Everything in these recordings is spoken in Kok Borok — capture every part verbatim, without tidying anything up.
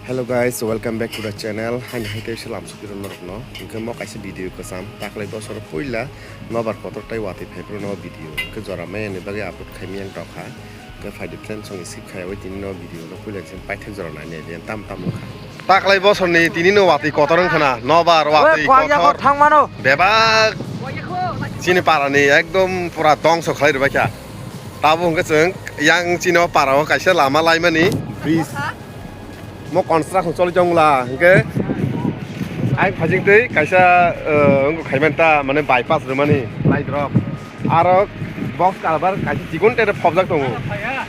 Hello guys, welcome back to the channel. Haini hai tei salam sukiro norokno. Hwnkhe mo kaisa video kwcham. Taklai bosor puila nobar kotor tai watwi phaiphuru no video. Hwnkhe jora maya ni bagwi upload khaimiyang tongkha. Hwnkhe phaidi friends, song skip khaiwi tini no video no puila jeng paithak jora nainai diyan tam tam wngkha. Taklai bosor ni tini no watwi kotor wngkha na. Nobar watwi kotor. Bebak chini para ni ekdom pura dongso khlai rwbaikha. Tabo hwnkhe chwng yang chini o para o kaisa lama laimani bridge. Mo construction choli tongla hwnkhe ai phajing twi kaisa, eh, wngkha khaiman ta mane bypass rwmani light rok. Aro box culvert kaisa chikon tere phobjak tongo.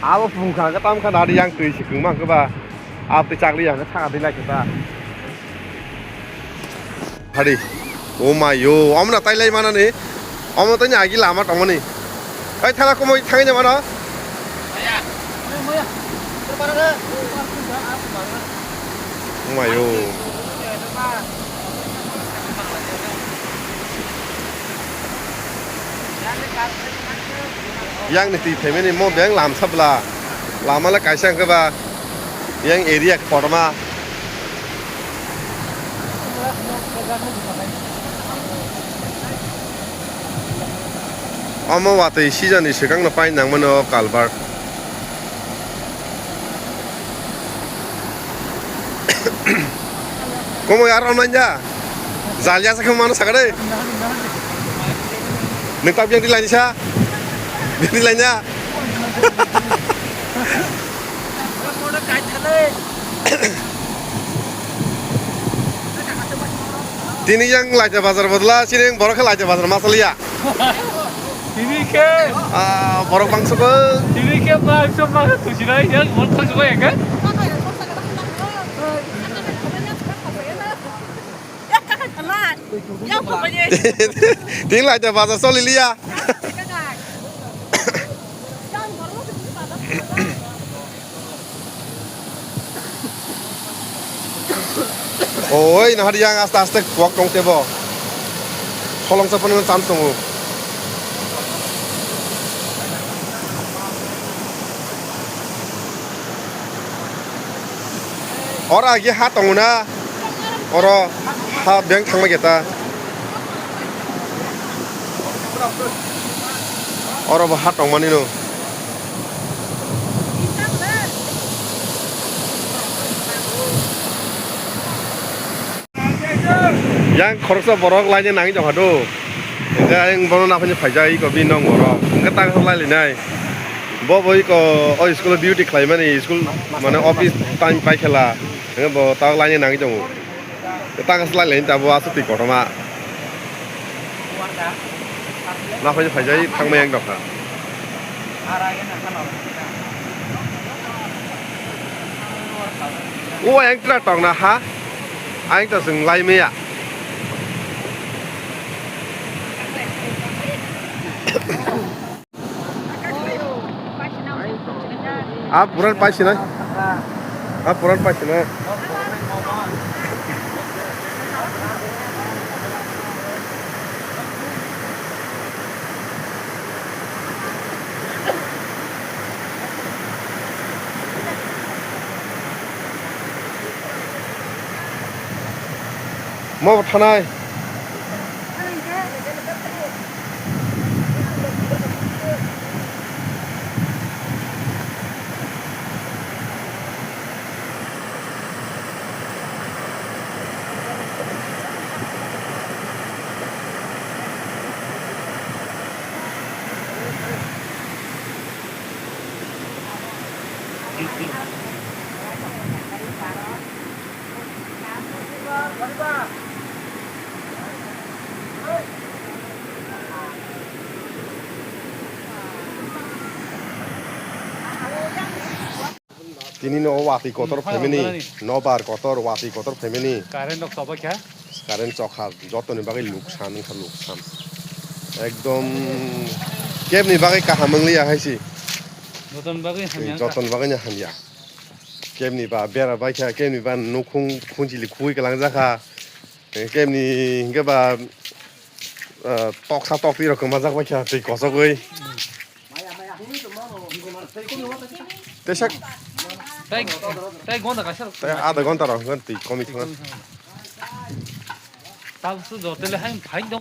Abo phungkha hwnkhe tamkha nadi yang twi si kwngma hwnkhe ba. Abo twi chakli ya hwnkhe saka twi lai khe ta. Hari. Oh my yo, omo na tai lai manani. Omo tani agi lama tongmani. Ai thala komoi thangi de mano. Oh my yo. Yang ni twi phaimani mo beng lamsa bla. Lama le kaisa hwnkhe ba yang area kotorma. Omo watwi season ni swkang no painang mano culvert. Komoi aro nanya. Jaliya sa khe mano sakare. Nwng tak yang dilainisa. Dilainisa. Tini yang Laita Bazar bodla, sini yang borok khe Laita Bazar masaliya. Tini khe. Ah, borok bangsa bang. Tini khe bangsa bang tusinai yang mon khosbai ya kan? Tini Laita Bazar soliliya. Oi, nahar yang aste aste kuak tong tebo. Holong sa pano chance tongo. Ora agi ha tongo na. Oro ha bank thangma geta. Oro bo ha tongmani no. Yang khoroksa borok laina nangwi tongkha do. Hingke ayang bono naphani phaijak iko bini nong borok. Hingke ta khe lai linai. Bo bo iko o school o duty khlaimani school mane office time pai khela. Hingke bo ta laina nangwi tongo. Ta khe lai laini ta bo aswk twi kotorma. Naphani phaijak thangmai yang tongkha. O ayang tra tongna ha. Ayang ta chwng lai maya. A puran pai sinai. A puran pai sinai. Mo bo thanai. Tini no watwi kotor phaimani, nobar kotor, watwi kotor phaimani. Current rok chobakha. Current chokha, jotoni bagwi luksan wngkha, luksan. Ekdom kebni bagwi kaham wngliya hai se. Jotoni bagwi hamya wngkha. Jotoni bagwi no hamya. Kebni ba bera baikha, kebni ba nukhung khunchili khui kwlangjakha. Kebni hinkhe ba, ah, toksa tokti rok kwmajak baikha twi kochogwi. Tesak. Tai, tai gonda kaisa rok. Tai adha ghonta rok hwnkhe twi komwi thangna. Tabukhe jotole hai phai dong.